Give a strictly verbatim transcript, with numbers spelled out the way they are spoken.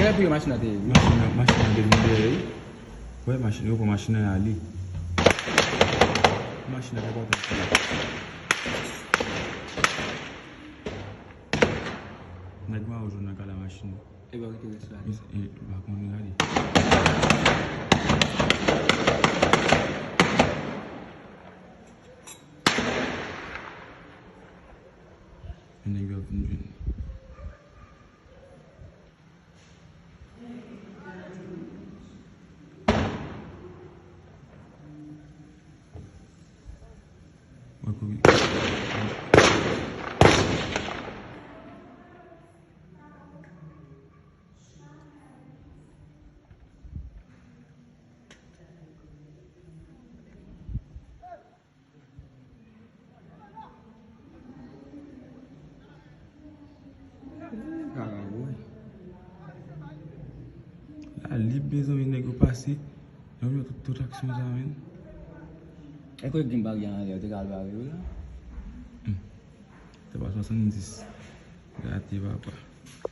Epi machin nan te ye. Machin nan, machin nan te vin dèyè wi. Wè machin, yo pran machin nan ale. Machin nan te kontan. Nèg mayo jwenn nan kala machin nan. E ba kite rès la. E, e, pa konn gade. Nèg yo ap vin jwenn. Mwen kouri. Kaka bwè. La lib, mezanmi, nèg yo pase. Nèg yo tout, tout aksyon sa, menn. E kote gin bagay anlè, yo te ka al bare yo la? Hmm. Te pa swasanndis. Gate, papa.